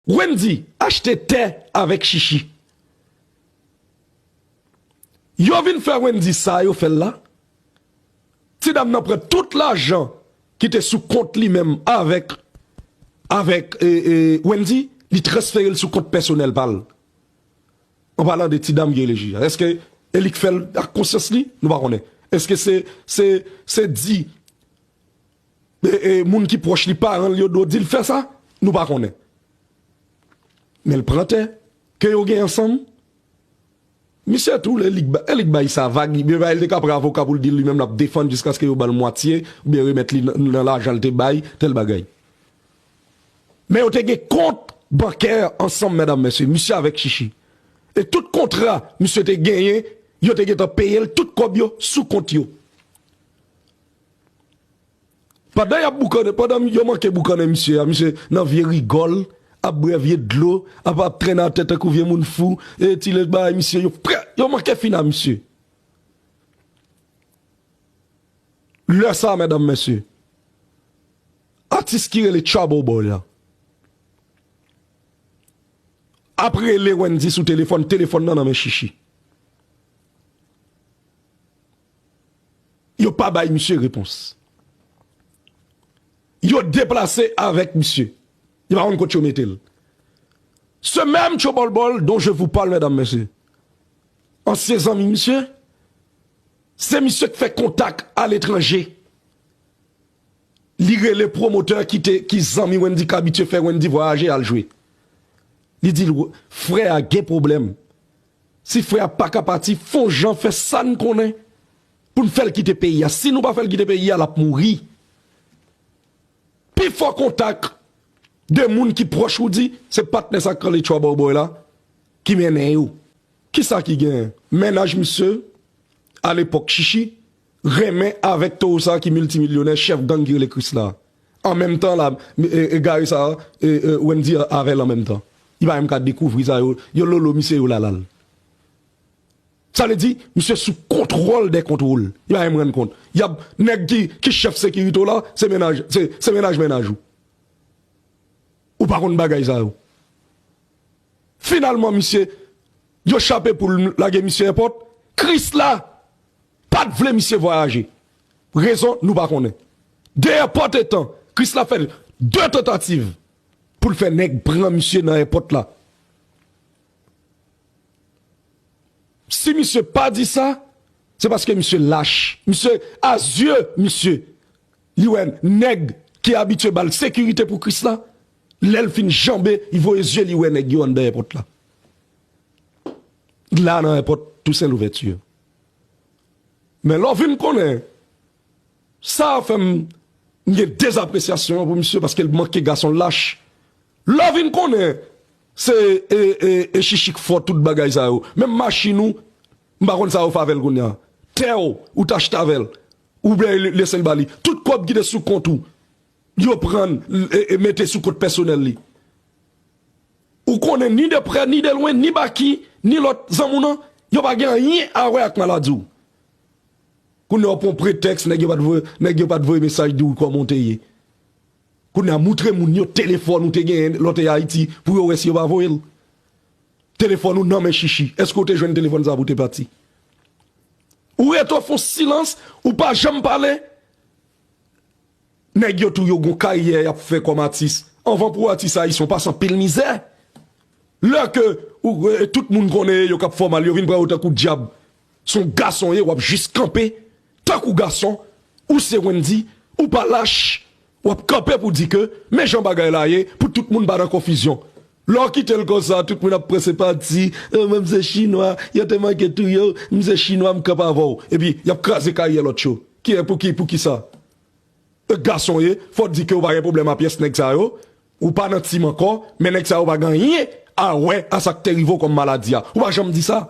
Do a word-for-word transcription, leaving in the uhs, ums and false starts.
Wendy achte tè avèk Chichi. Yo vin fè Wendy sa yo fè l la. Ti dam nan pran tout lajan ki te sou kont li menm avèk, avèk e, e, Wendy, li transfere l sou kont pèsonèl pa l. An palan de ti dam ki rele Chichi a. Èske e li k fè l ak konsyans li? Nou pa konnen. Èske se, se, se di e, e, moun ki pwòch li, paran l yo dwe di l fè sa? Nou pa konnen. Men l pran tè ke yo gen ansanm. Misye tou, e li k ba-, e li k bay sa vag, li bay, li te ka pran avoka pou l di li menm l ap defann jiskaske yo ba l mwatye, oubyen remèt li nan, nan lajan l te bay, tèl bagay. Men yo te gen kont bankè ansanm, medam, mesye, misye avèk Chichi. E tout kontra misye te genyen, yo te gentan peye l tout kòb yo sou kont yo. Pandan y ap boukannen, pandan yo manke boukannen misye a, misye nan vye rigòl, ap bwè vye dlo, ap, ap trennen atè tankou vye moun fou, e ti lè bay misye, yo prè, yo manke fin a misye. Lè sa, medam, mesye, atis ki rele Trouble Boy la ap rele Wendy sou telefòn, telefòn nan nan men Chichi. Yo pa bay misye repons. Yo deplase avèk misye. Yo pa konn kot yo mete l. Ce même Trouble Boy dont je vous parle, medam, mesye, ansyen zanmi misye, se misye k fè kontak aletranje. Li rele pwomotè ki te, ki zanmi Wendy, k abitye fè Wendy vwayaje al jwe. Li di l, "Frè a gen pwoblèm. Si frè a pa ka pati, fè yon jan fè sa n konnen pou n fè l kite peyi a. Si nou pa fè l kite peyi a, l ap mouri." Pi fò kontak de moun ki pwòch Roody, se patnè sa k rele Trouble Boy la ki mennen yo. Kisa ki genyen? Mennaj misye, alepòk Chichi, renmen avèk towo sa ki miltimilyonè, chèf gang ki rele Krisla. An menm tan la, e, e, egare sa, e, e, Wendy avè l an menm tan. Li pa menm ka dekouvri sa yo, yo lolo misye, yo lalal. Sa vle di, misye sou kontwòl dè kontwòl. Li pa menm rann kont. Y ap, nèg ki, ki chèf sekirite w la, se mennaj, se, se mennaj mennaj ou. Ou pa konn bagay sa yo. Finalman, misye, yo chape poul, lage misye èpòt. Krisla pa t vle misye vwayaje. Rezon, nou pa konnen. De èpòt etan, Krisla fè de tantativ pou l fè nèg pran misye nan èpòt la. Si misye pa di sa, se paske misye lach. Misye, a zye misye, li wè nèg ki abitye ba l sekirite pou Krisla, lè l fin janbe, li voye zye, li wè nèg yo anndan èpòt la. La nan èpòt Toussaint Louverture. Men lè w vin konnen, sa fè m, m gen dezapresyasyon pou misye paske l manke gason lach. Lè w vin konnen, se, e, e, e Chichi k fè tout bagay sa yo. Menm machin ou, m pa konn sa yo fè avè l kounye a. Tè w, ou t achte avè l. Ou byen lese l ba li. Tout kòb ki te sou kont ou, yo pran l, e, e mete sou kont pèsonèl li. Ou konnen ni de prè, ni de lwen, ni Baky, ni lòt zanmi w nan, yo pa gen anyen a wè ak maladi w. Kounye a w pran pretèks, nèg yo pa t voye, nèg yo pa t voye mesaj di w kòman w te ye. Kounye a moutre moun yo telefòn ou te genyen lè w te Ayiti pou yo wè si yo pa voye l. Telefòn ou nan men Chichi. Èske w te jwenn telefòn sa pou w te pati? Ou rete w fè yon silans, ou pa janm pale. Nèg yo tou yo gon karyè y ap fè kòm atis. Anvan pou atis ayisyen w pase anpil mizè. Lè ke ou, e, tout moun konnen yo k ap fè w mal, yo vin pran yo tankou dyab. Se yon gason ye, w ap jis kanpe tankou gason. Ou se Wendy, ou pa lach. W ap kanpe pou di ke men jan bagay la ye, pou tout moun pa nan konfizyon. Lè w kite l konsa, tout moun ap pran senpati. "O, men m se chinwa, yo te manke touye w, m se chinwa, m kanpe avè w." Epi, y ap kraze karyè lòt yo. Ki, pou ki, pou ki sa? E gason ye, fò w di ke w pa gen pwoblèm a pyès nèg sa yo, ou pa nan tim ankò, men nèg sa yo pa gen anyen a wè a sa k te rive w kòm maladi a. Ou pa janm di sa.